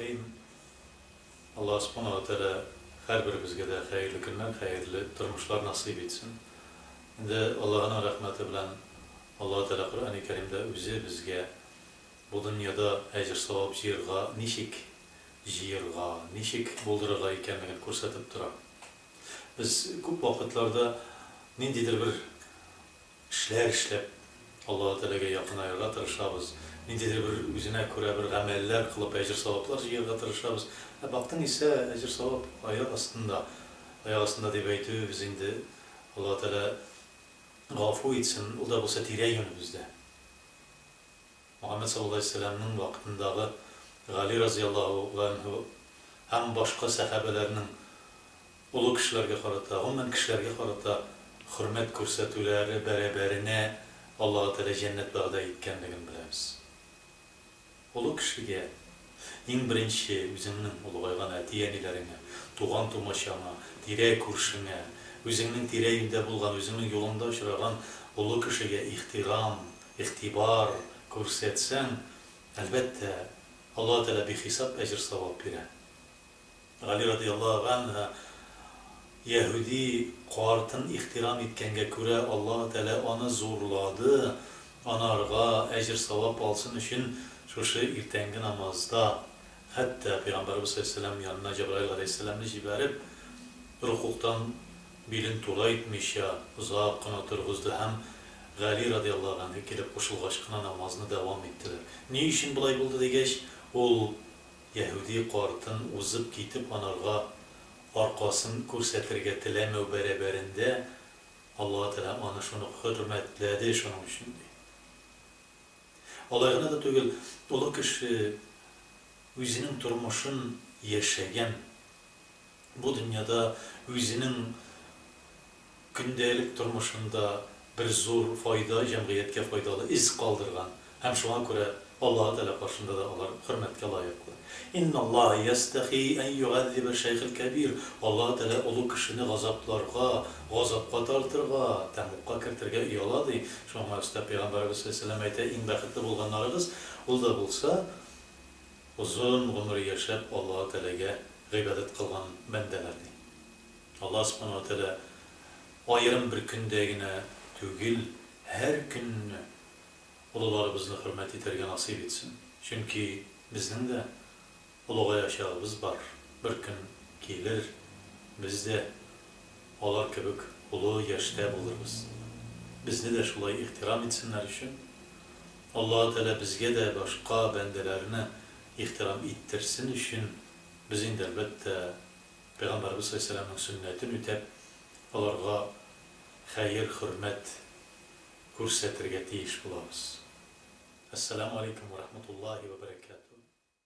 Рахим. Аллаһ Субхана ва Тәгалә һәрберебезгә дә хәерле көннәр, хәерле тормышлар насыйп итсен. Инде Аллаһының рәхмәте белән Аллаһ Тәгалә Коръәни Кәримдә үзе безгә бу дөньяда әҗер-савап җыерга ничек җыерга, ничек булдырырга икәнлеген күрсәтеп тора. Без күп вакытларда ниндидер бер эшләр эшләп, Аллаһы Тәгаләгә якынаерга тырышабыз, ниндидер бер үзенә күрә бер гамәлләр кылып әҗер-саваплар җыярга тырышабыз. Ә бактың исә, әҗер-савап аяк астында. Аяк астында дип әйтүебез инде, Аллаһы Тәгалә гафу итсен, ул да булса тирә-юнебездә. Мөхәммәд саллаллаһу галәйһи ва сәлләмнең вакытындагы Гали разыяллаһу ганһу һәм башка сәхабәләрнең олы кешеләргә карата, гомумән кешеләргә карата хөрмәт күрсәтүләре бәрабәренә Аллаһы Тәгалә җәннәт вәгъдә иткәнлеген беләбез. Олы кешегә, иң беренче үзеңнең олыгайган әти-әниләреңә, туган-тумачаңа, тирә-күршеңә, үзеңнең тирә-юньдә булган, үзеңнең юлыңда очраган олы кешегә ихтирам, игътибар күрсәтсәң, әлбәттә, Аллаһы Тәгалә бихисап әҗер-савап бирә. Гали радыяллаһу ганһу яһүди картын ихтирам иткәнгә күрә Аллаһы Тәгалә аны зурлады, анарга әҗер-савап алсын өчен шушы иртәнге намазда хәтта Пәйгамбәребез салләллаһу галәйһи вә сәлләм янына Җәбраил галәйһиссәламне җибәреп, рокугтан билен турайтмыйча озак кына торгызды һәм Гали радыяллаһу ганһу килеп кушылгач кына намазны дәвам иттеләр. Ни өчен болай булды дигәч, ул Яһүди картын узып китеп анарга аркасын күрсәтергә теләмәү бәрабәрендә Аллаһы Тәгалә аны шуны хөрмәтләде шуның өчен, ди. Алай гына да түгел, олы кеше үзенең тормышын яшәгән, бу дөньяда үзенең көндәлек тормышында бер зур файда, җәмгыятькә файдалы эз калдырган һәм шуңа күрә Аллаһы Тәгалә каршында да алар хөрмәткә лаеклы. Инналлаһа ястәхи ән югаззибә шәйхел кәбир, Аллаһы Тәгалә олы кешене газапларга, газапка тартырга, тәмугка кертергә ояла, ди. Шуңа өстәп Пәйгамбәребез салләллаһу галәйһи ва сәлләм әйтә, иң бәхетле булганнарыгыз, ул да булса, озын гомер яшәп Аллаһы Тәгаләгә гыйбадәт кылган бәндәләр, ди. Аллаһ Сүбхәнәһү вә Тәгалә аерым бер көндә генә түгел, һәр көнне олыларыбызны хөрмәт итәргә насыйп итсен. Чөнки безнең дә олыгаячагыбыз бар, бер көн килер, без дә алар кебек олы яшьтә булырбыз. Безне дә шулай ихтирам итсеннәр өчен, Аллаһы Тәгалә безгә дә башка бәндәләрне ихтирам иттерсен өчен, без инде, әлбәттә, Пәйгамбәребез салләллаһу галәйһи ва сәлләмнең сөннәтен үтәп, аларга хәер-хөрмәт күрсәтергә тиеш булабыз. Әссәламү галәйкүм вә рахматуллаһи вә бәрәкәтүһ.